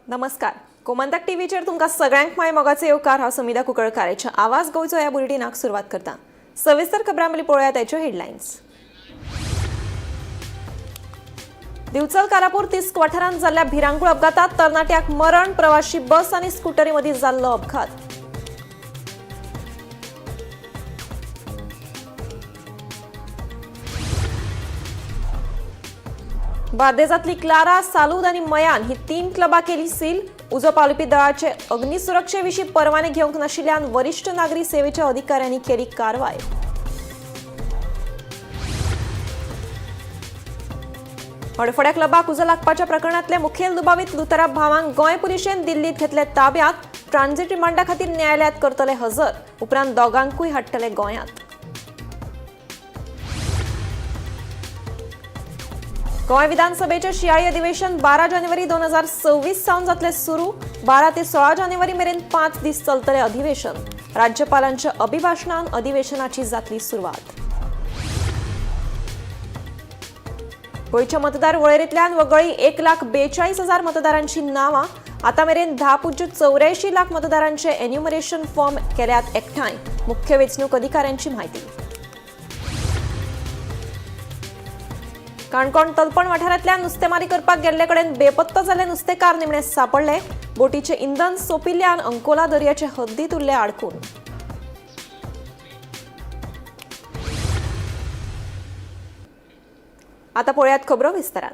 नमस्कार, गोमंतक टीव्हीचेर तुमकां सगळ्यांक माय मोगाचो येवकार. हांव समिधा कुंकळकाराच्या आवाज गोंयचो ह्या बुलेटिनाक सुरवात करता. सविस्तर खबरां पयलीं पळोवया ताच्यो हेडलायन्स. दिवचल कारापूर तिस्क वाठारांत जाल्ल्या भिरांकूळ अपघातात तरणाट्याक मरण. प्रवाशी बस आनी स्कुटरी मदीं जाल्लो अपघात. बार्देजातली क्लारा, सालूद आनी मयान ही तीन क्लबां केली सील. उजो पालोवपी दळाचे अग्निसुरक्षेविशीं परवाने घेवंक नाशिल्ल्यान वरिश्ठ नागरी सेवेच्या अधिकाऱ्यांनी केली कारवाय. हडफड्या क्लबाक उजो लागपाच्या प्रकरणातले मुखेल दुबावीत लुतरा भावांक गोंय पुलिशेन दिल्लीत घेतले ताब्यात. ट्रान्झिट रिमांडा खातीर न्यायालयात करतले हजर. उपरांत दोगांकूय हाडटले गोंयांत. गोंय विधानसभेचे शियाळी अधिवेशन 12 जानेवारी 2026 सावन जातले सुरू. 12 ते 16 जानेवारी मेरेन 5 दीस चलतले अधिवेशन. राज्यपालांच्या अभिभाषणान अधिवेशनाची जातली सुरवात. गोंयच्या मतदार वळेरेंतल्यान वगळी 1,42,000 मतदारांची नांवां. आतां मेरेन 10.84 लाख मतदारांचे एन्युमरेशन फॉर्म केल्यात एकठांय. मुख्य वेंचणूक अधिकाऱ्यांची म्हायती. काणकोण तलपण वाठारांतल्या नुस्तेमारी करपाक गेल्ले कडेन बेपत्तो जाल्ले नुस्तेकार निमणे सापडले. बोटीचे इंधन सोंपिल्ल्यान अंकोला दर्याचे हद्दीत उरले आडकून. आता पळयात खबरो विस्तारान.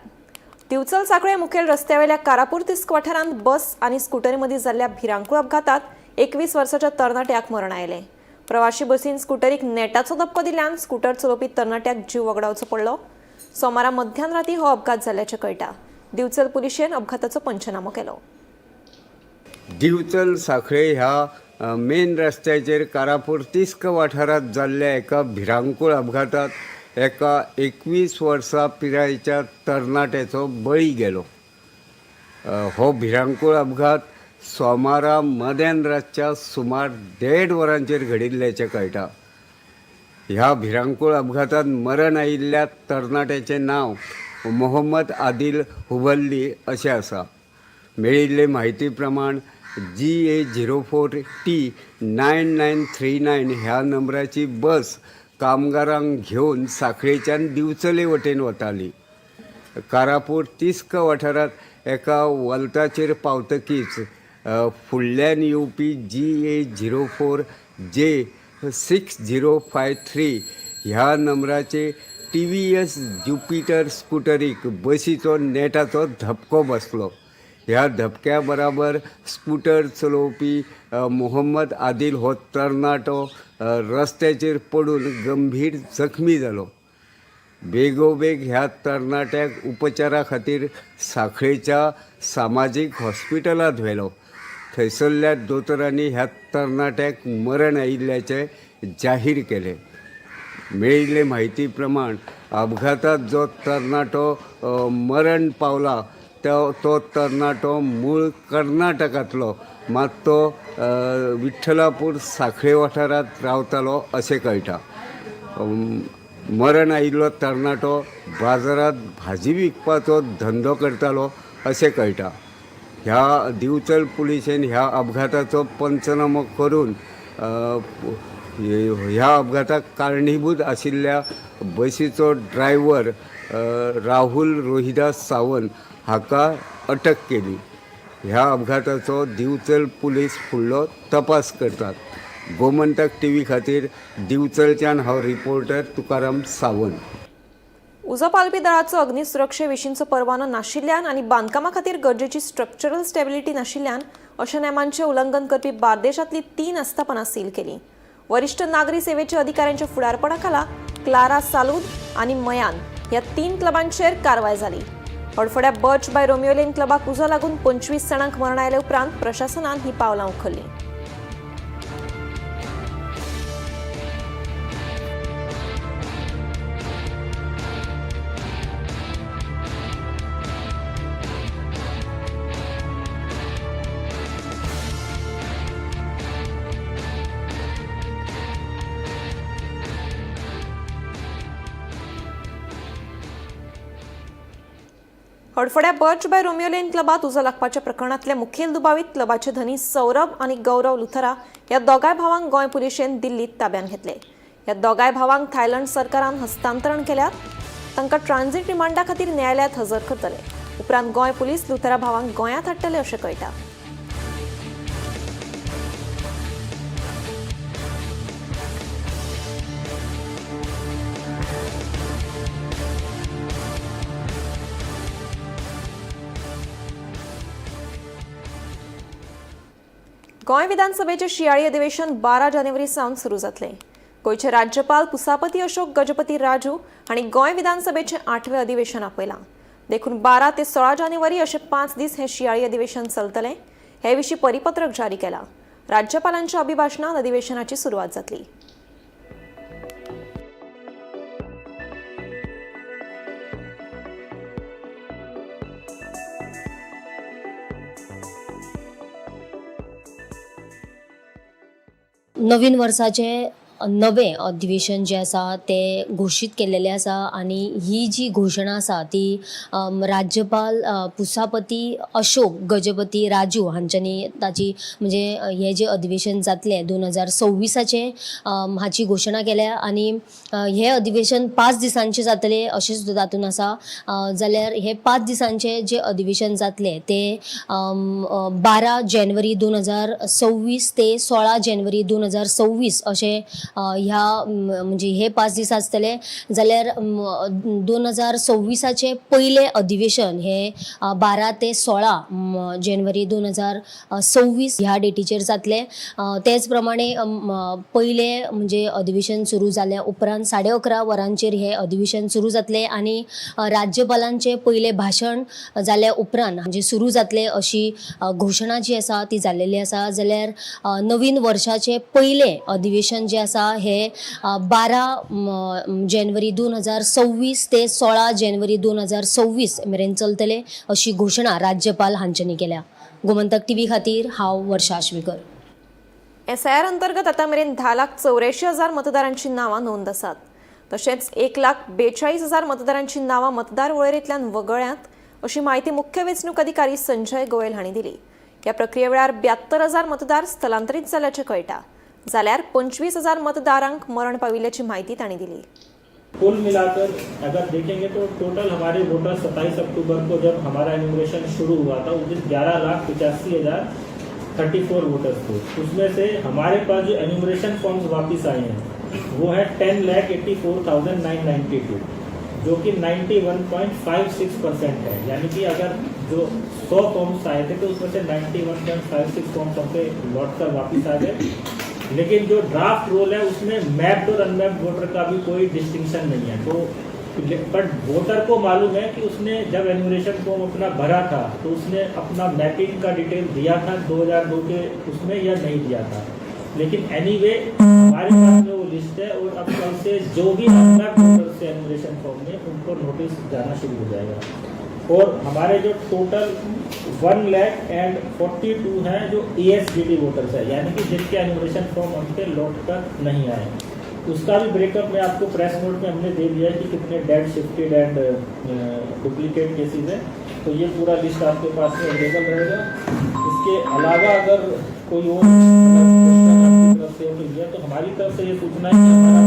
दिवचल सांखळे मुखेल रस्त्यावेल्या कारापूर तिस्क वाठारांत बस आनी स्कुटरी मदीं जाल्ल्या भिरांकूळ अपघातात 21 वर्साच्या तरणाट्याक मरण आयलें. प्रवाशी बसीन स्कुटरीक नेटाचो धपको दिल्ल्यान स्कुटर चलोवपी तरणाट्याक जीव वगडावचो पडलो. सोमारा मध्यान राती हो अपघात जाल्ल्याचें कळटा. दिवचल पुलिशेन अपघाताचो पंचनामो केलो. दिवचल सांखळे ह्या मेन रस्त्याचेर कारापूर तिस्क वाठारांत जाल्ल्या एका भिरांकूळ अपघातांत एका 21 वर्सां पिरायेच्या तरणाट्याचो बळी गेलो. हो भिरांकूळ अपघात सोमारा मध्यान रातच्या सुमार 1.5 वरांचेर घडिल्ल्याचें कळटा. ह्या भिरांकूळ अपघातांत मरण आयिल्ल्या तरणाट्याचें नांव मोहम्मद आदिल हुबल्ली अशें आसा. मेळिल्ले म्हायती प्रमाण GA 04 T 9939 ह्या नंबराची बस कामगारांक घेवन सांखळेच्यान दिवचले वटेन वताली. कारापूर तिस्क वाठारांत एका वल्ताचेर पावतकीच फुडल्यान येवपी GA 04 J 6053 ह्या नंबराचे TVS Jupiter स्कुटरीक बसीचो नेटाचो धपको बसलो. ह्या धपक्या बराबर स्कुटर चलोवपी मोहम्मद आदिल हो तरणाटो रस्त्याचेर पडून गंभीर जखमी जालो. बेगोबेग ह्या तरणाट्याक उपचारा खातीर सांखळेच्या सामाजीक हॉस्पिटलांत व्हेलो. थंयसरल्या दोतोरांनी ह्या तरणाट्याक मरण आयिल्ल्याचें जाहीर केलें. मेळिल्ले म्हायती प्रमाण अपघातांत जो तरणाटो मरण पावला तो तरणाटो मूळ कर्नाटकांतलो, मात तो विठ्ठलापूर सांखळे वाठारांत रावतालो अशें कळटा. मरण आयिल्लो तरणाटो बाजारांत भाजी विकपाचो धंदो करतालो अशें कळटा. ह्या दिवचल पुलिशेन ह्या अपघाताचो पंचनामो करून ह्या अपघाताक कारणीभूत आशिल्ल्या बसीचो ड्रायव्हर राहुल रोहिदास सावंत हाका अटक केली. ह्या अपघाताचो दिवचल पुलीस फुडलो तपास करतात. गोमंतक टीव्ही खातीर दिवचलच्यान हांव रिपोर्टर तुकाराम सावंत. उजो पालपी दळाचो अग्निसुरक्षे विशींचो परवानो नाशिल्ल्यान आनी बांदकामा खातीर गरजेची स्ट्रक्चरल स्टेबिलिटी नाशिल्ल्यान अशा नेमांचें उल्लंघन करपी बार्देशांतली 3 आस्थापनां सील केली. वरिश्ठ नागरी सेवेच्या अधिकाऱ्यांच्या फुडारपणा खाला क्लारा, सालूद आनी मयान ह्या 3 क्लबांचेर कारवाय जाली. हडफड्या बर्च बाय रोमियो लेन क्लबाक उजो लागून 25 जाणांक मरण आयले उपरांत प्रशासनान ही पावलां उखल्लीं. हडफड्या बर्च बाय रोमियो लेन क्लबात उजो लागपाच्या प्रकरणांतले मुखेल दुबावीत क्लबाचे धनी सौरभ आनी गौरव लुथरा ह्या दोगांय भावांक गोंय पुलिशेन दिल्लीत ताब्यांत घेतले. ह्या दोगांय भावांक थायलंड सरकारान हस्तांतरण केल्यात. तांकां ट्रान्झीट रिमांडा खातीर न्यायालयात हजर करतले. उपरांत गोंय पुलीस लुथरा भावांक गोंयांत हाडटले अशें कळटा. गोंय विधानसभेचें शिंयाळी अधिवेशन 12 जानेवारी सावन सुरू जातलें. गोंयचे राज्यपाल पुसापती अशोक गजपती राजू हांणी गोंय विधानसभेचें 8वें अधिवेशन आपयलां. देखून 12 ते 16 जानेवारी अशे 5 दीस हें शिंयाळी अधिवेशन चलतलें. हे विशीं परिपत्रक जारी केलां. राज्यपालांच्या अभिभाशणान अधिवेशनाची सुरवात जातली. नवीन वर्साचें नवें अधिवेशन जें आसा तें घोशीत केल्लेलें आसा आनी ही जी घोशणा आसा ती राज्यपाल पुसापती अशोक गजपती राजू हांच्यांनी ताची म्हणजे हें जें अधिवेशन जातलें 2026आचें हाची घोशणा केल्या आनी हें अधिवेशन 5 दिसांचें जातलें अशें सुद्दां तातूंत आसा. जाल्यार हें 5 दिसांचें जें अधिवेशन जातलें तें 12 जानेवारी 2026 ते 16 जानेवारी 2026 अशें ह्या म्हणजे हे 5 दीस आसतले. जाल्यार 2026आचें पयलें अधिवेशन हें 12 ते 16 जानेवारी 2026 ह्या डेटीचेर जातलें. तेच प्रमाणे पयलें म्हणजे अधिवेशन सुरू जाल्या उपरांत 11:30 वरांचेर हें अधिवेशन सुरू जातलें आनी राज्यपालांचें पयलें भाशण जाल्या उपरांत म्हणजे सुरू जातलें अशी घोशणा जी आसा ती जाल्लेली आसा. जाल्यार नवीन वर्साचें पयलें अधिवेशन जें आसा हें 12 जानेवारी 2026 ते 16 जानेवारी 2026 मेरेन चलतलें अशी घोशणा राज्यपाल हांच्यांनी केल्या. गोमंतक टीव्ही खातीर हांव वर्षा आश्वेकर. एसआयआर अंतर्गत आतां मेरेन 10,84,000 मतदारांची नांवां नोंद आसात. तशेंच 1,42,000 मतदारांची नांवां मतदार वळेरेंतल्यान वगळ्यांत अशी म्हायती मुख्य वेंचणूक अधिकारी संजय गोयल हांणी दिली. ह्या प्रक्रिये वेळार 72,000 मतदार स्थलांतरीत जाल्ल्याचें कळटा. जाल्यार 25,000 मतदारांक मरण पाविल्ल्याची म्हायती तांणी दिली. कुल मिलाकर अगर देखेंगे तो टोटल हमारे वोटर 27 अक्टूबर को जब हमारा एन्यूमरेशन शुरू हुआ था उस दिन 11,85,034 वोटर्स थे. उसमें से हमारे पास जो एन्यूमरेशन फॉर्म्स वापस आए हैं वो है 10,84,992, जो कि 91.56% है. यानी कि अगर जो 100 फॉर्म्स आए थे तो उसमें से 91.56 फॉर्म्स हम पे लौट कर वापस आ गए. लेकिन जो ड्राफ्ट रोल है उसमें मैप्ड और अनमैप्ड वोटर का भी कोई डिस्टिंक्शन नहीं है. तो बट वोटर को मालूम है कि उसने जब एन्यूमरेशन फॉर्म अपना भरा था तो उसने अपना मैपिंग का डिटेल दिया था 2002 के उसमें या नहीं दिया था. लेकिन एनीवे हमारे पास में वो लिस्ट है और अब कल से जो भी अनमैप्ड वोटर से एन्यूमरेशन फॉर्म में उनको नोटिस जाना शुरू हो जाएगा. और हमारे जो टोटल 1,00,042 हैं जो ASDD voters है, यानी कि जिनके एन्यूमरेशन फॉर्म उनके लौट कर नहीं आए, उसका भी ब्रेकअप मैं आपको प्रेस नोट में हमने दे दिया है कि कितने dead, shifted and duplicate cases हैं. तो ये पूरा लिस्ट आपके पास में अवेलेबल रहेगा. इसके अलावा अगर कोई और क्वेश्चन आपकी तरफ से हो तो यह तो हमारी तरफ से ये सूचना है कि हमारा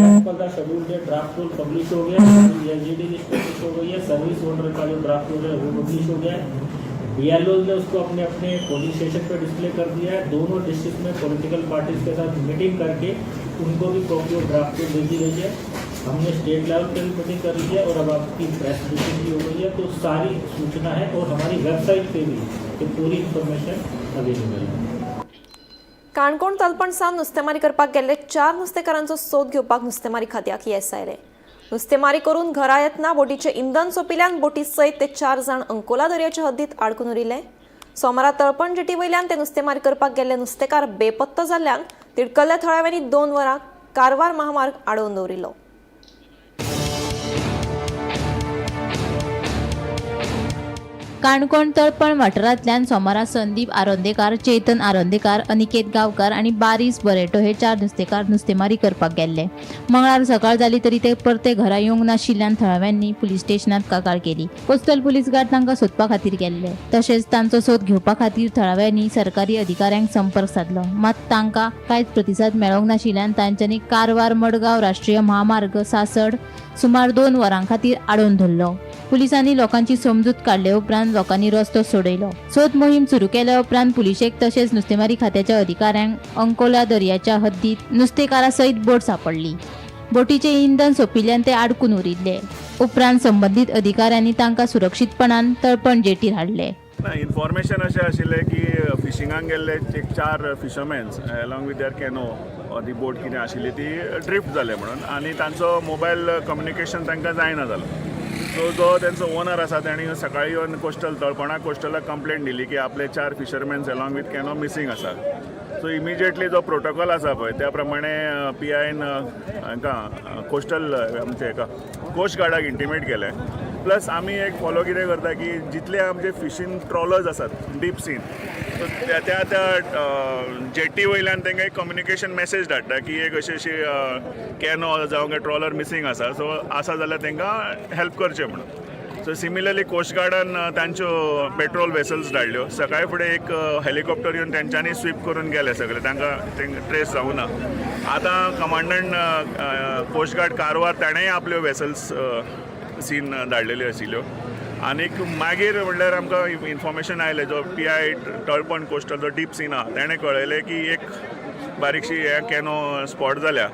एज पर the schedule जो ड्राफ्ट रोल पब्लिश हो गया है, एलजीडी लिस्ट पब्लिश हो गई है, सर्विस वोटर का जो ड्राफ्ट रोल है वो पब्लिश हो गया है, बीएलओ ने उसको अपने अपने पोलिंग स्टेशन पर डिस्प्ले कर दिया है. दोनों डिस्ट्रिक्ट में पॉलिटिकल पार्टीज के साथ मीटिंग करके उनको भी कॉपी और ड्राफ्ट रोल दे दी गई है. हमने स्टेट लेवल पर भी मीटिंग कर ली है और अब आपकी प्रेस ब्रीफिंग भी हो गई है. तो सारी सूचना है और हमारी वेबसाइट पे भी ये पूरी इन्फॉर्मेशन अवेलेबल है. काणकोण तलपण सावन नुस्तेमारी करपाक गेल्ले 4 नुस्तेकारांचो सोद घेवपाक नुस्तेमारी खात्याक येस आयलें. नुस्तेमारी करून घरा येतना बोटीचें इंधन सोंपिल्ल्यान बोटी सयत ते 4 जाण अंकोला दर्याच्या हद्दीत आडकून उरिल्ले. सोमारा तळपण जेटी वयल्यान ते नुस्तेमारी करपाक गेल्ले नुस्तेकार बेपत्तो जाल्ल्यान तिडकल्ल्या थळाव्यांनी 2 वरां कारवार महामार्ग आडोवन दवरिल्लो. काणकोण तळपण वाठारांतल्यान सोमारा संदीप आरोंदेकार, चेतन आरोंदेकार, अनिकेत गांवकार आनी बारीस बरेटो हे 4 नुस्तेकार नुस्तेमारी करपाक गेल्ले. मंगळार सकाळ जाली तरी ते परते घरा येवंक नाशिल्ल्यान थळाव्यांनी पुलीस स्टेशनात कागाळ केली. कोस्टल पुलीस गार्ड तांकां सोदपा खातीर गेल्ले. तशेंच तांचो सोद घेवपा खातीर थळाव्यांनी सरकारी अधिकाऱ्यांक संपर्क सादलो. मात तांकां कांयच प्रतिसाद मेळोंक नाशिल्ल्यान तांच्यांनी कारवार मडगांव राष्ट्रीय महामार्ग सासड सुमार 2 वरां खातीर आडोवन धरलो. पुलिसांनी लोकांची समजूत काडले उपरांत लोकांनी रस्तो सोडयलो. सोद मोहीम सुरू केल्या उपरांत पुलिशेक तशेंच नुस्तेमारी खात्याच्या अधिकाऱ्यांक अंकोला दर्याच्या हद्दीत नुस्तेकारा सयत बोट सापडली. बोटीचे इंधन सोंपिल्ल्यान ते आडकून उरिल्ले. उपरांत संबंदीत अधिकाऱ्यांनी तांकां सुरक्षीतपणान तळपण जेटीर हाडले. ना, इन्फॉर्मेशन अशें आशिल्लें की फिशिंगाक गेल्ले एक 4 fishermans along with their canoe or the boat कितें आशिल्ली ती ड्रिफ्ट जाले म्हणून आनी तांचो मोबायल कम्युनिकेशन तांकां जायना जालो. सो जो तेंचो ओनर आसा तेणी सकाळीं येवन कोस्टल तळपणा कोस्टलाक कंप्लेन दिली की आपले 4 fishermans along with canoe missing आसा. सो इमिजिएटली जो प्रोटोकॉल आसा पळय त्या प्रमाणे पी आयन हांकां कोस्टल आमचे हेका कोस्ट गार्डाक इंटिमेट केलें. प्लस आमी एक फॉलो कितें करता की जितले आमचे फिशींग ट्रॉलर्स आसात डीप सीन, सो त्या त्या त्या जेटी वयल्यान तांकां एक कम्युनिकेशन मॅसेज धाडटा की एक अशी अशी कॅनो जावं ट्रॉलर मिसींग आसा, सो आसा जाल्यार तांकां हेल्प करचें म्हणून. सो सिमिलरली कोस्ट गार्डान तांच्यो पेट्रोल वेसल्स धाडल्यो. सकाळी फुडें एक हेलिकॉप्टर येवन तेंच्यांनी स्वीप करून गेले सगळे, तांकां तांकां ट्रेस जावं ना. आतां कमांडंट कोस्ट गार्ड कारवार ताणेंय आपल्यो वेसल्स सीन धाडलेल्यो आशिल्ल्यो. आनीक मागीर म्हणल्यार आमकां इन्फॉर्मेशन आयलें, जो पी I Talpan coastal जो डीप सीन आहा तेणें कळयलें की एक बारीकशी हे कॅनो स्पॉट जाल्या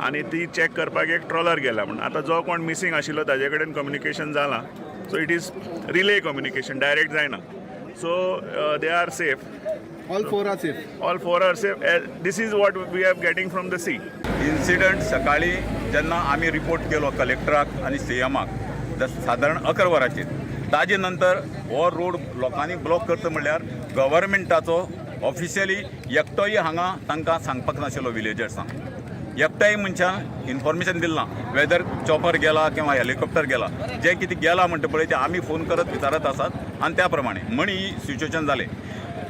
आनी ती चॅक करपाक एक ट्रॉलर गेला म्हूण. आतां जो कोण मिसींग आशिल्लो ताजे कडेन कम्युनिकेशन जालां. So it is relay communication, direct जायना. So they are safe. All four are safe. All 4 are safe. This is what we are getting from the sea. Incident सकाळी जेन्ना आमी रिपोर्ट केलो कलेक्टराक आनी सी एमाक सादारण 11 वरांचेर, ताजे नंतर हो रोड लोकांनी ब्लॉक करता म्हणल्यार गव्हर्मेंटाचो ऑफिशियली एकटोय हांगा तांकां सांगपाक नाशिल्लो. विलेजर्सांक एकट्याय मनशान इन्फॉर्मेशन दिलें ना, वेदर चॉपर गेला किंवा हेलिकॉप्टर गेला. जें कितें गेला म्हणटा पळय तें आमी फोन करत विचारत आसात आनी त्या प्रमाणे म्हण ही सिच्युएशन जालें.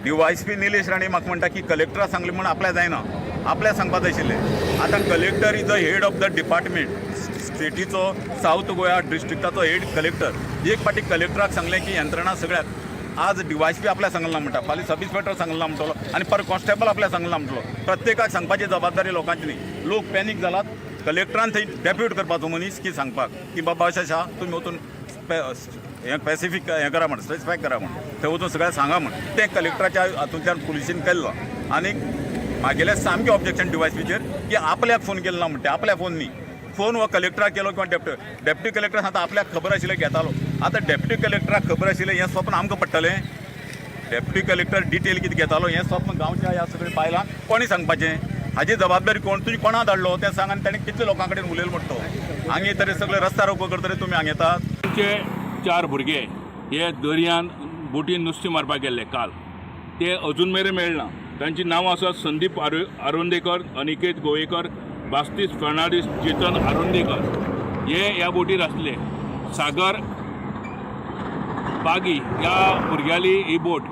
D Y S P Nilesh Rane म्हाका म्हणटा की कलेक्टरा सांगलें म्हूण आपल्या जायना, आपल्या सांगपाक जाय आशिल्लें. आतां collector is the head of the department, स्टेटीचो south Goa डिस्ट्रिक्टाचो head collector. एक फावटी कलेक्टराक सांगलें की यंत्रणा सगळ्याक आज डी वाय एस पी आपल्या सांगला म्हणटा, फाल्यां सब इन्स्पेक्टर सांगला म्हणटलो आनी पर कॉन्स्टेबल आपल्या सांगला म्हणटलो. प्रत्येकाक सांगपाची जबाबदारी लोकांची न्ही. लोक पॅनीक जालात. कलेक्टरान थंय डेप्यूट करपाचो मनीस की सांगपाक की बाबा अशें आसा, तुमी वचून हें स्पेसिफीक हें करा म्हण, स्पेसिफाय करा म्हण, थंय वचून सगळें सांगा म्हण. तें कलेक्टराच्या हातूंतल्यान पुलिसीन केल्लो. आनी मागेलें सामकें ऑब्जेक्शन डी वाय एस पीचेर की आपल्याक फोन केलो ना म्हणटा. आपल्या फोन न्ही, फोन हो कलेक्टराक केलो किंवा डेप्युटी कलेक्टर आतां आपल्याक खबर आशिल्लें घेतालो. आतां डेप्युटी कलेक्टराक खबर आशिल्लें हें स्वप्न आमकां पडटलें. डेप्युटी कलेक्टर डिटेल कितें घेतालो हें स्वप्न गांवच्या ह्या सगळ्या बायलांक कोणी सांगपाचें? हाजी जबाबदारी कोण? तुजी कोणा धाडलो तें सांग आनी ताणें कितले लोकां कडेन उलयलो म्हणटा तो. हांगा येतरे सगळे रस्ता रोको करतरे तुमी हांगा येतात. आमचे 4 भुरगे हे दर्यान बोटीन नुस्तें मारपाक गेल्ले काल, ते अजून मेरेन मेळना. तांची नांवां आसात संदीप आरोंदेकर, अनिकेत गोवेकर, बास्तीस फर्नांडीस, चेतन आरोंदेकर. हे ह्या बोटीर आसले. सागर बागी ह्या भुरग्याली ही बोट.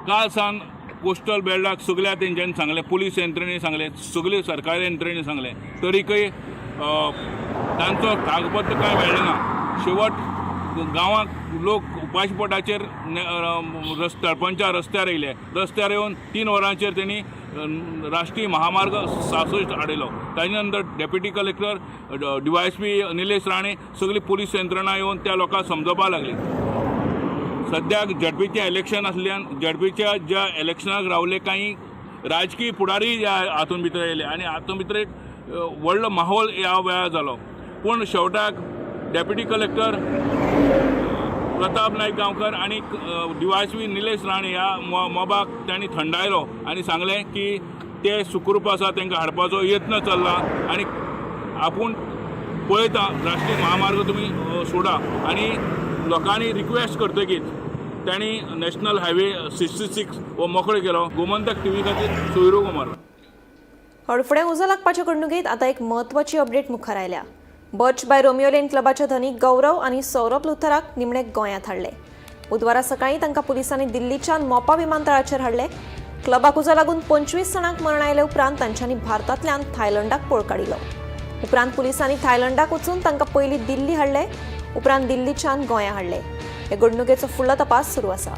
काल सावन कोस्टल बेल्टाक सगळ्या तेंच्यांनी सांगलें, पुलीस यंत्रणेन सांगलें, सगळे सरकारी यंत्रणेन सांगलें, तरीकय तांचो कागदपत्र कांय मेळ्ळें ना. शेवट गांवांत लोक उपाशीपोटाचेर तळपणच्या रस्त्यार येयले. रस्त्यार येवन 3 वरांचेर तेणी राष्ट्रीय महामार्ग 66 आडयलो. ताजे नंतर deputy collector, D Y S P Nilesh Rane, सगळी पुलीस यंत्रणा येवन त्या लोकांक समजोवपाक लागली. सद्याक झेडपीचें इलेक्शन आसल्यान झेडपीच्या ज्या इलेक्शनाक रावले कांय राजकीय फुडारी ह्या हातूंत भितर येयले आनी हातूंत भितर एक व्हडलो माहोल ह्या वेळार जालो. पूण शेवटाक डेप्युटी कलेक्टर प्रताप नायक गांवकर आनी D Y S P Nilesh Rane ह्या मोबाक तांणी थंडायलो आनी सांगलें की ते सुखरूप आसा, तांकां हाडपाचो यत्न चल्ला आनी आपूण पळयता, राष्ट्रीय महामार्ग तुमी सोडा. आनी लोकांनी रिक्वेस्ट करतकीच तांणी नॅशनल हायवे 66 हो मोकळो केलो. गोमंतक टीव्ही खातीर सोयरू कुमार. हडफडें उजो लागपाच्या घडणुकेंत आतां एक म्हत्वाची अपडेट मुखार आयल्या. बर्च बाय रोमियो लेन क्लबाच्या धनी गौरव आनी सौरभ लुथराक निमणे गोंयांत हाडले. बुधवारा सकाळी तांकां पुलिसांनी दिल्लीच्यान मोपा विमानतळाचेर हाडले. क्लबाक उजो लागून 25 जाणांक मरण आयले उपरांत तांच्यांनी भारतांतल्यान थायलंडाक पळ काडिल्लो. उपरांत पुलिसांनी थायलंडाक वचून तांकां पयलीं दिल्ली हाडले, उपरांत दिल्लीच्यान गोंया हाडले. हे घडणुकेचो फुडलो तपास सुरू आसा.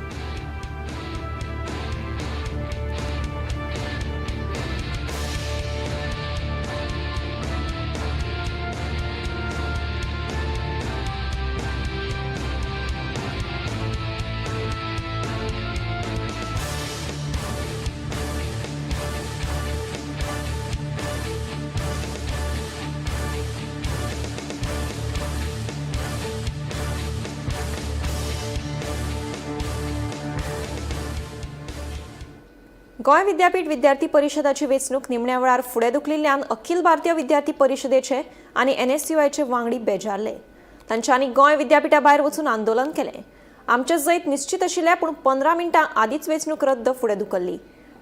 गोंय विद्यापीठ विद्यार्थी परिशदाची वेंचणूक निमण्या वेळार फुडें धुकलिल्ल्यान अखिल भारतीय विद्यार्थी परिशदेचे आनी एनएसयूआयचे वांगडी बेजारले. तांच्यांनी गोंय विद्यापीठा भायर वचून आंदोलन केलें. आमचें जैत निश्चित आशिल्लें, पूण 15 मिनटां आदींच वेंचणूक रद्द फुडें धुकल्ली.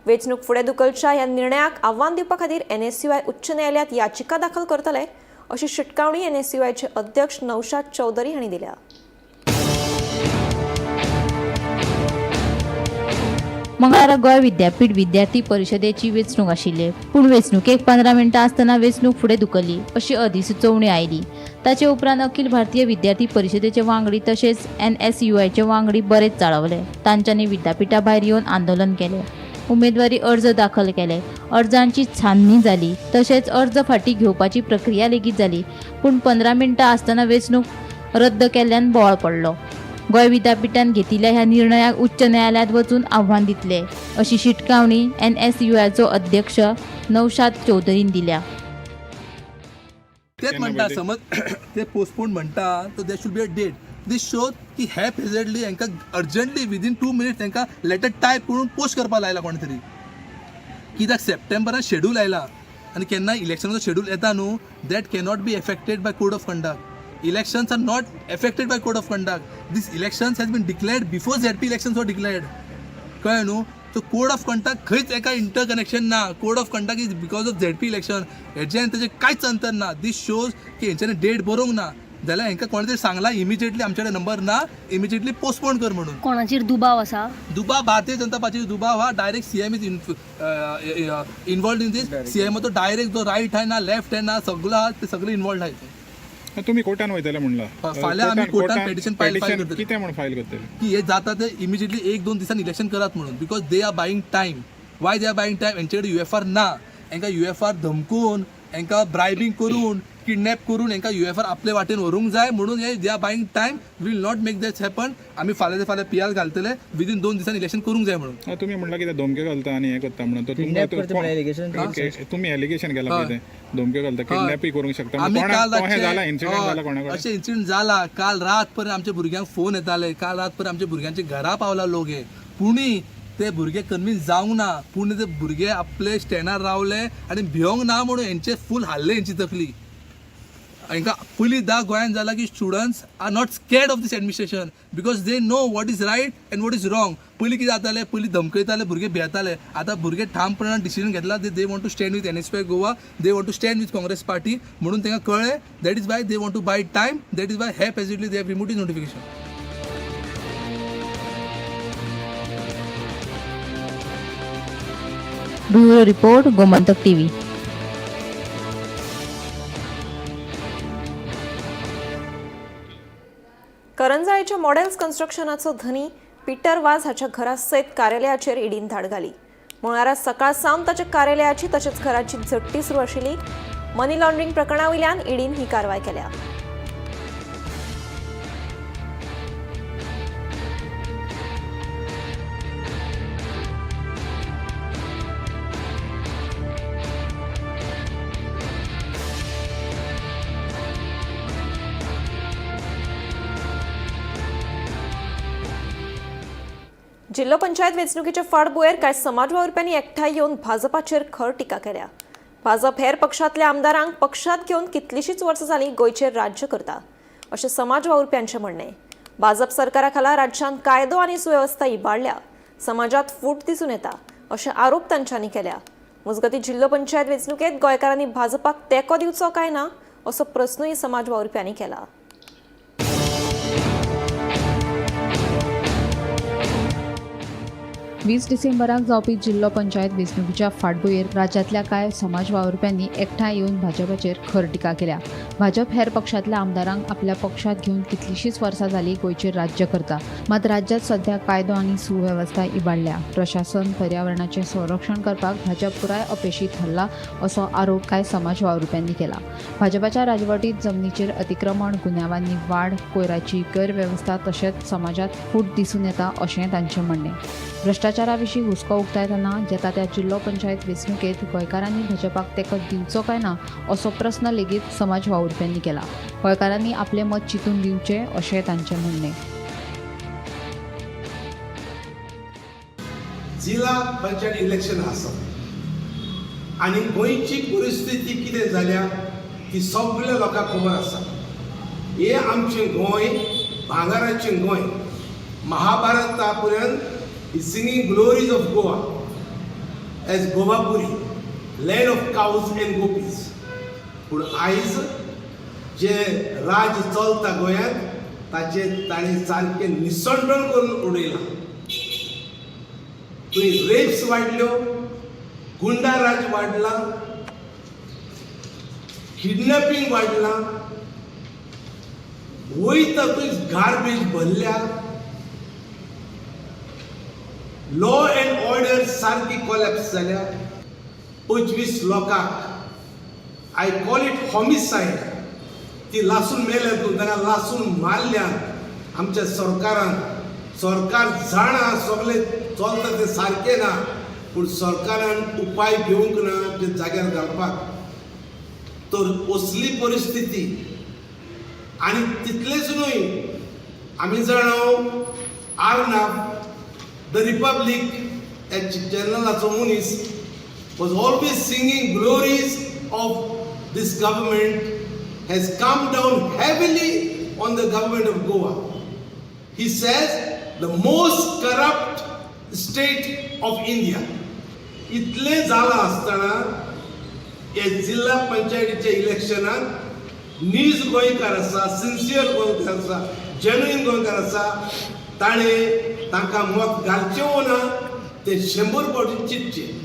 वेंचणूक फुडें धुकलच्या ह्या निर्णयाक आव्हान दिवपा खातीर एनएसयूआय उच्च न्यायालयांत याचिका दाखल करतले अशी शिटकावणी एनएसयूआयचे अध्यक्ष नौशाद चौधरी हांणी दिल्या. मंगळारा गोंय विद्यापीठ विद्यार्थी परिशदेची वेंचणूक आशिल्ली, पूण वेंचणुकेक 15 मिनटां आसतना वेंचणूक फुडें धुकल्ली अशी अधिसुचोवणी आयली. ताचे उपरांत अखिल भारतीय विद्यार्थी परिशदेचे वांगडी तशेंच एनएसयूआयचे वांगडी बरेच चाळवले. तांच्यांनी विद्यापीठा भायर येवन आंदोलन केलें, उमेदवारी अर्ज दाखल केले, अर्जांची छाननी जाली, तशेंच अर्ज फाटीं घेवपाची प्रक्रिया लेगीत जाली, पूण 15 मिनटां आसतना वेंचणूक रद्द केल्ल्यान बोवाळ पडलो. गोंय विद्यापीठान घेतिल्ल्या ह्या निर्णयाक उच्च न्यायालयांत वचून आव्हान दितले अशी शिटकावणी एनएसयूआयचो अध्यक्ष नौशाद चौधरीन दिल्या. तेच म्हणटा, समज ते पोस्टपोन म्हणटा तर there should be a date. This shows की हॅपहेजर्डली हांकां अर्जंटली विदीन 2 मिनिट्स तांकां लेटर टायप करून पोस्ट करपाक लायला कोणे तरी. कित्याक सप्टेंबरान शेड्यूल आयला आनी केन्ना इलेक्शनाचो शेड्यूल येता न्हू, that cannot be affected by code of conduct. Elections are not affected by code of conduct. This elections has been declared before ZP elections were declared. कळ्ळें न्हू? सो कोड ऑफ कंडक्ट खंयच एका inter connection ना. Code of conduct is because of ZP election. हेजें आनी तेजें कांयच अंतर ना. दीस शोज की हेंच्यांनी डेट बरोवंक ना जाल्यार हेंकां कोणें तरी सांगलां इमिजिएटली आमचे कडेन नंबर ना, इमिजिएटली पोस्टपोन कर म्हणून. कोणाचेर दुबाव आसा? दुबाव भारतीय जनता पार्टीचो दुबाव हा. Direct CM is involved in this. सीएमाचो डायरेक्ट जो रायट हँड ना, लेफ्ट हँड ना, सगळो आहा ते सगळे इन्वॉल्ड आहाय ते. तुमी कोर्टान वयतले म्हणला. फाल्यां आमी कोर्टान petition file करतले. कितें म्हूण फायल करतले? की हे जाता ते इमिजिएटली 1-2 दिसान इलेक्शन करात म्हणून, because they are buying time. Why they are buying time? हेंचे कडेन युएफआर ना. हेंकां युएफआर धमकून, हेंकां ब्रायबींग करून, किडनॅप करून हेंकां युएफआर आपले वाटेन व्हरूंक जाय म्हणून हे they are buying time. Will not make that happen. आमी फाल्यां ते फाल्यां पीआर घालतले, विदीन 2 दिसान इलेक्शन करूंक जाय म्हणून. तुमी म्हणला कितें धमक्यो घालता आनी हें करता म्हणून, तर तुमकां तुमी एलिगेशन केला कितें धमक्यो घालता, किडनॅपूय करूंक शकता? आमी काल जाला इन्सिडंट जाला कोणा कडेन? अशें इन्सिडंट जाला. काल रात पर्यंत आमच्या भुरग्यांक फोन येताले, काल रात पर्यंत आमच्या भुरग्यांच्या घरा पावला लोक हे, पुणी ते भुरगे कन्विन्स जावंक ना. पूण ते भुरगे आपले स्टँडार रावले आनी भियोंक ना म्हणून हेंचे फूल हाडले हेंची तकली. हांकां पयलीं गोंयांत जाला की students are not scared of this administration because they know what is right and what is wrong. पयलीं कितें जातालें, पयलीं धमकयताले, भुरगे भियेताले. आतां भुरगे ठामपणान डिसिजन घेतला, they want to stand with NSUI Goa, they want to stand with Congress party म्हणून तांकां कळ्ळें. That is why they want to buy time. That is why haphazardly they have removed is notification. Bureau report, Gomantak TV. करंजाळीच्या models कन्स्ट्रक्शनाचो धनी Peter वाज हाच्या घरा सयत कार्यालयाचेर ईडीन धाड घाली. मंगळारा सकाळ सावन ताच्या कार्यालयाची तशेंच घराची झडटी सुरू आशिल्ली. मनी लॉन्ड्रिंग प्रकरणा वयल्यान ईडीन ही कारवाय केल्या. जिल्हो पंचायत वेंचणुकेच्या फाटभुंयेर कांय समाज वावुरप्यांनी एकठांय येवन भाजपाचेर खर टिका केल्या. भाजप हेर पक्षांतल्या आमदारांक पक्षांत घेवन कितलींशींच वर्सां जालीं गोंयचेर राज्य करता अशें समाज वावुरप्यांचें म्हणणें. भाजप सरकारा खाला राज्यांत कायदो आनी सुवेवस्था इबाडल्या, समाजांत फूट दिसून येता अशे आरोप तांच्यांनी केल्या. मजगतीं जिल्हो पंचायत वेंचणुकेंत गोंयकारांनी भाजपाक तेंको दिवचो काय ना असो प्रस्नूय समाज वावुरप्यांनी केला. 20 डिसेंबराक जावपी जिल्लो पंचायत वेंचणुकीच्या फाटभुंयेर राज्यांतल्या कांय समाज वावुरप्यांनी एकठांय येवन भाजपाचेर खर टिका केल्या. भाजप हेर पक्षांतल्या आमदारांक आपल्या पक्षांत घेवन कितलींशींच वर्सां जालीं गोंयचेर राज्य करता. मात राज्यांत सध्या कायदो आनी सुवेवस्था इबाडल्या. प्रशासन पर्यावरणाचें संरक्षण करपाक भाजप पुराय अपेशी थारला असो आरोप कांय समाज वावुरप्यांनी केला. भाजपाच्या राजवटीत जमनीचेर अतिक्रमण, गुन्यांवांनी वाड, कोयराची गैरवेवस्था तशेंच समाजात फूट दिसून येता अशें तांचें म्हणणें. भ्रश्टाचारा विशीं हुस्को उक्तायतना येता त्या जिल्लो पंचायत वेंचणुकेंत गोंयकारांनी भाजपाक तेंको दिवचो काय ना असो प्रस्न लेगीत समाज वावुरप्यांनी केला. गोंयकारांनी आपलें मत चिंतून दिवचें अशें तांचें म्हणणें. जिल्हा पंचायत इलेक्शन आसा आनी गोंयची परिस्थिती कितें जाल्या ती सगल्या लोकांक खबर आसा. हें आमचें गोंय भांगराचें गोंय. महाभारता पर्यंत is singing glories of Goa as Govapuri, land of cows and gopis. पूण आयज जें राज चलता गोंयांत ताचें ताणें सारकें निसंडण करून उडयलां. थंय रेप्स वाडल्यो, गुंडा राज वाडला, किडनॅपिंग वाडलां, वयता थंय गार्बेज भरल्या, लॉ एंड ऑर्डर सारकी कोलॅप्स जाल्या. 25 लोकांक, I call it homicide, ती लासून मेल्या, तांकां लासून मारल्यात आमच्या सरकारान. सरकार जाणा सगळें चलता तें सारकें ना, पूण सरकारान उपाय घेवंक ना ते जाग्यार घालपाक. तर असली परिस्थिती. आनी तितलेंच न्हय, आमी जाणा आर्नाब, the Republic ह्या चॅनलाचो मनीस, was always singing glories of this government, has come down heavily on the government of Goa. He says the most corrupt state of India. इतलें जालां आसतना हे जिल्हा पंचायतीच्या इलेक्शनाक नीज गोंयकार आसा, सिन्सियर गोंयकार आसा, जेन्युइन गोंयकार आसा, ताणें तांकां मत घालचें वो ना तें 100 फावटी चिंतचें.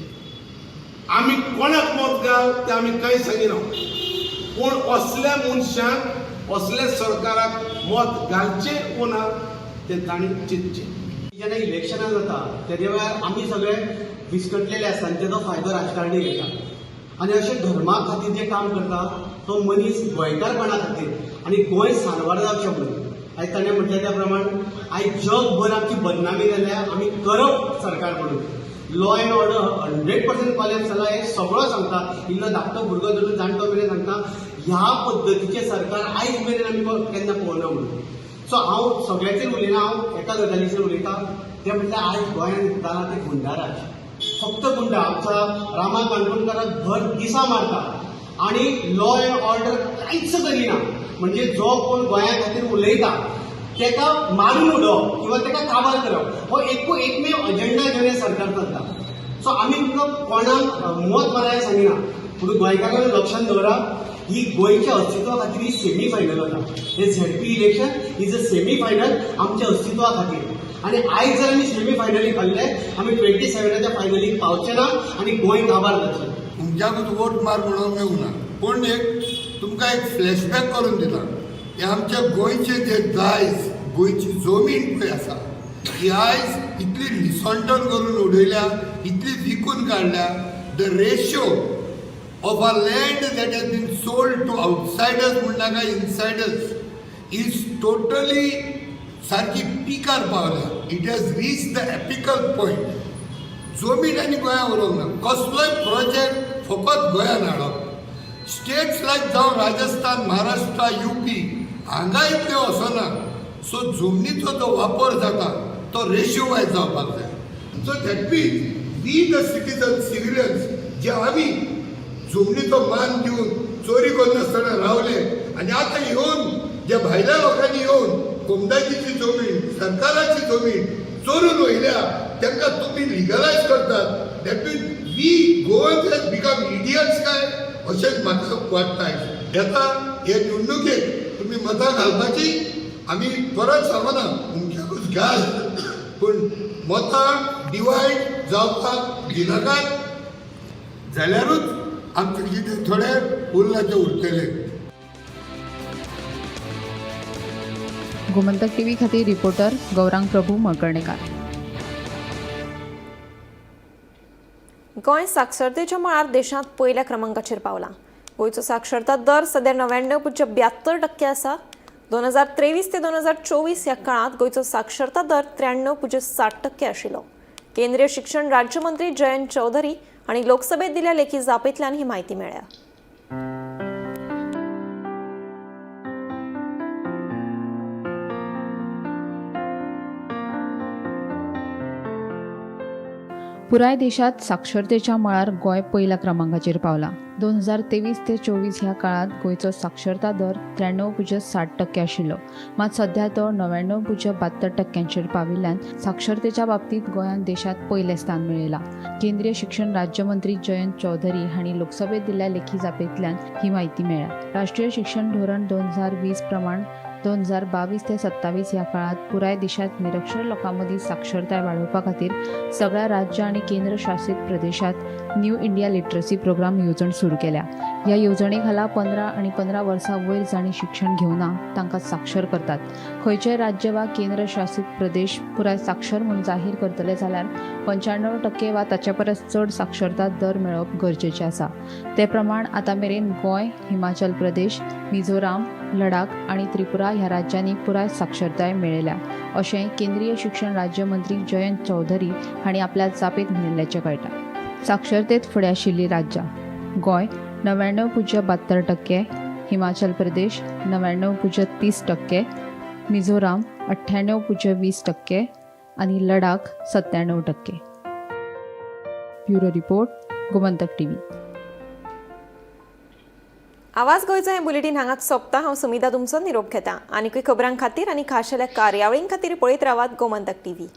आमी कोणाक मत घाल तें आमी कांय सांगिना, पूण असल्या मनशांक, असल्या सरकाराक मत घालचें वो ना तें तांणी चिंतचें. जेन्ना इलेक्शनां जाता तेजे वेळार आमी सगळे विस्कटलेले आसता आनी तेजो फायदो राजकारणी घेता. आनी अशें धर्मा खातीर जे काम करता तो मनीस गोंयकारपणा खातीर आनी गोंय साल्वार जावचें म्हणून, आयज ताणें म्हटलें त्या प्रमाण आयज जगभर आमची बदनामी जाल्या आमी करप्ट सरकार म्हणून. Law and order 100% collapse जाला हें सगळो सांगता. इल्लो धाकटो भुरगो धरून जाणटो मेरेन सांगता, ह्या पद्दतीचें सरकार आयज मेरेन आमी केन्ना पळोवना म्हणून. सो हांव सगळ्याचेर उलयना, हांव एका गजालीचेर उलयता, तें म्हटल्यार आयज गोंयांत जालां तें गुंडाराज. फक्त गुंडा आमच्या रामा काणकोणकाराक भर दिसा मारता आनी लॉ एंड ऑर्डर कांयच करिना. म्हणजे जो कोण गोंया खातीर उलयता तेका मारून उडोवप किंवा तेका काबार करप हो एकमेव अजेंडा घेवन हें सरकार चलता. सो आमी तुमकां कोणाक मत माराय सांगिना, पूण गोंयकारांनी लक्षांत दवरा, ही गोंयच्या अस्तित्वा खातीर ही सेमी फायनल वता. हे ZP election is a semi final आमच्या अस्तित्वा खातीर. आनी आयज जर आमी सेमी फायनलीक हारले, आमी 27च्या फायनलीक पावचे ना आनी गोंय काबार जातलें. तुमच्याकूच वोट मार म्हणून येवना, पूण एक तुमकां एक फ्लॅशबॅक करून दिता. हे आमच्या गोंयचे जे दायज, गोंयची जमीन पळय आसा ती आयज इतली निसंटन करून उडयल्या, इतली विकून काडल्या. The ratio of our land that has been sold to outsiders म्हणनाका, insiders, is totally सारकी पिकार पावल्या. It has reach the apical point. जमीन आनी गोंया उरोंक ना. कसलोय प्रोजेक्ट फकत गोंयान हाडप. स्टेट्स लायक जावं राजस्थान, महाराष्ट्र, युपी हांगा इतले वचना. सो जमनीचो जो वापर जाता तो रेशियो वायज जावपाक जाय. So that means we the citizen, civilians, जे आमी जमनीचो मान दिवन चोरी करनासतना रावले आनी आतां येवन जे भायल्या लोकांनी येवन कोमदाचीची जमीन, सरकाराची जमीन चोरून व्हयल्या, तांकां तुमी लिगलायज करतात. That mean we Goans has become idiots काय अशेंच म्हाका वाटता. येता हे निवडणुकेक तुमी मतां घालपाची आमी परत सांगना, तुमच्याकूच घाल, पूण मतां डिवायड जावपाक दिनाकात जाल्यारूच आमचें कितें थोडें उरलां तें उरतलें. गोमंतक टीव्ही खातीर रिपोर्टर गौरांग प्रभू मळकर्णेकार. गोंय साक्षरतेच्या मळार देशांत पयल्या क्रमांकाचेर पावलां. गोंयचो साक्षरता दर सध्या 99.72% आसा. 2023 ते 2024 ह्या काळांत गोंयचो साक्षरता दर 93.60% आशिल्लो. केंद्रीय शिक्षण राज्यमंत्री जयंत चौधरी हांणी लोकसभेत दिल्या लेखी जापेंतल्यान ही म्हायती मेळ्ळ्या. पुराय देशात साक्षरतेच्या मळार गोंय पयल्या क्रमांकाचेर पावलां. 2023 ते 24 ह्या काळांत गोंयचो साक्षरता दर 93.60% आशिल्लो. मात सध्या तो 99.72% पाविल्ल्यान साक्षरतेच्या बाबतींत गोंयान देशांत पयलें स्थान मेळयलां. केंद्रीय शिक्षण राज्यमंत्री जयंत चौधरी हांणी लोकसभेत दिल्ल्या लेखी जापेंतल्यान ही म्हायती मेळ्ळ्या. राष्ट्रीय शिक्षण धोरण 2020 प्रमाण 2022 ते 27 ह्या काळांत पुराय देशांत निरक्षर लोकां मदीं साक्षरताय वाडोवपा खातीर सगळ्या राज्यां आनी केंद्र शासीत प्रदेशांत न्यू इंडिया लिटरसी प्रोग्राम येवजण सुरू केल्या. ह्या येवजणे खाला 15 आनी 15 वर्सां वयर जांणी शिक्षण घेवना तांकां साक्षर करतात. खंयचेय राज्य वा केंद्र शासीत प्रदेश पुराय साक्षर म्हूण जाहीर करतले जाल्यार 95% वा ताचे परस चड साक्षरता दर मेळोवप गरजेचें आसा. ते प्रमाण आतां मेरेन गोंय, हिमाचल प्रदेश, मिझोराम, लडाख आनी त्रिपुरा ह्या राज्यांनी पुराय साक्षरताय मेळयल्या अशें केंद्रीय शिक्षण राज्यमंत्री जयंत चौधरी हांणी आपल्या जापेंत म्हणिल्ल्याचें कळटा. साक्षरतेत फुडें आशिल्लीं राज्यां: गोंय 99.72%, हिमाचल प्रदेश 99.30%, मिझोराम 98.20% आनी Ladakh 97%. Bureau report, Gomantak TV. आवाज गोंयचो हें बुलेटीन हांगाच सोंपता. हांव सुमिता तुमचो निरोप घेता. आनीकूय खबरां खातीर आनी खाशेल्या कार्यावळीं खातीर पळयत रावात गोमंतक टीव्ही.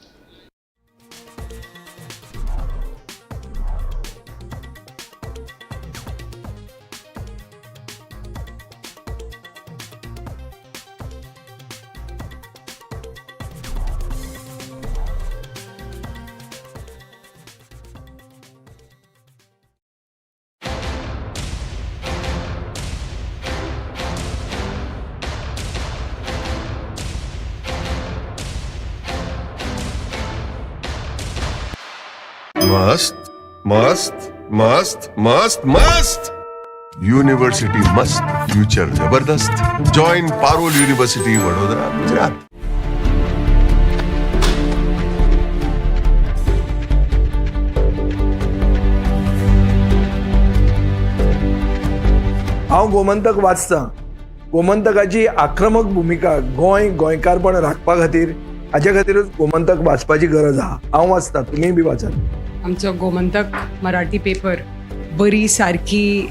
मस्त मस्त मस्त मस्त मस्त यूनिवर्सिटी मस्त, फ्यूचर जबरदस्त. Join Parul university, Vadodara, Gujarat. हांव गोमंतक वाचतां. गोमंतकाची आक्रमक भुमिका गोंय गोंयकारपण राखपा खातीर, हाजे खातीरूच गोमंतक वाचपाची गरज आहा. हांव वाचतां, तुमीय बी वाचात. आमचो गोमंतक मराठी पेपर बरी सारकी.